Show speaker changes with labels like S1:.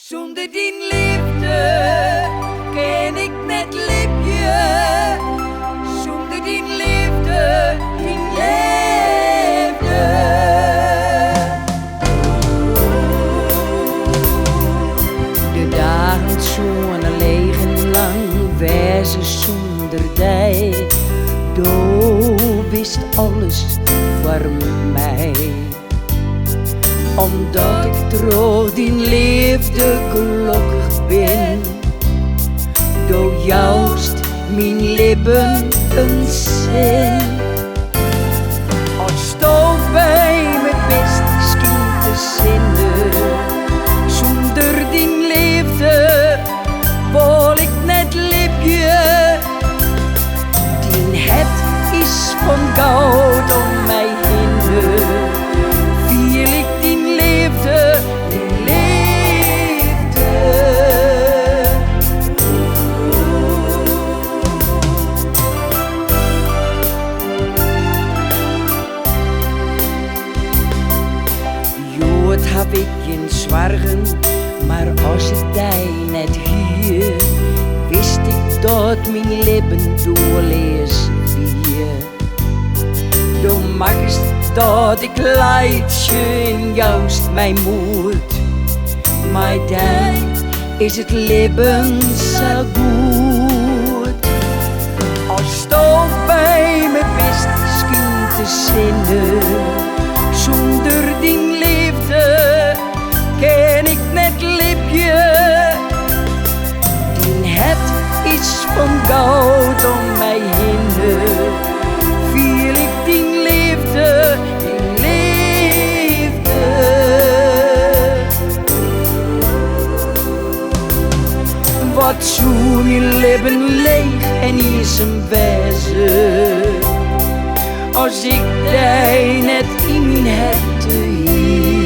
S1: Sûnder dyn leafde kin ik net libje, sûnder dyn leafde, dyn leafde. De dagen soene leech en lang wêze sûnder dy. Do bist alles foar my. Omdat ik troch dyn leafde gelokkich bin. Do joust myn libben in sin. Asto by my bist, skynt de sinne. Sûnder dyn leafde wol ik net libje. Dyn hert is fan goud om my hinne. Fiel ik dyn leafde, dyn leafde. Hjoed haw ik gjin soargen, mar as ik dy net hie, wist ik dat myn libben doelleas wie. Do makkest dat ik laitsje en joust my moed. Mei dy is it libben sa goed. Asto by my bist, skynt de sinne. Sûnder dyn leafde kin ik net libje. Dyn hert is fan goud om my hinne. Fiel ik dyn leafde, dyn leafde. Wat soe myn libben leech en iensum wêze as ik dy net yn myn herte hie.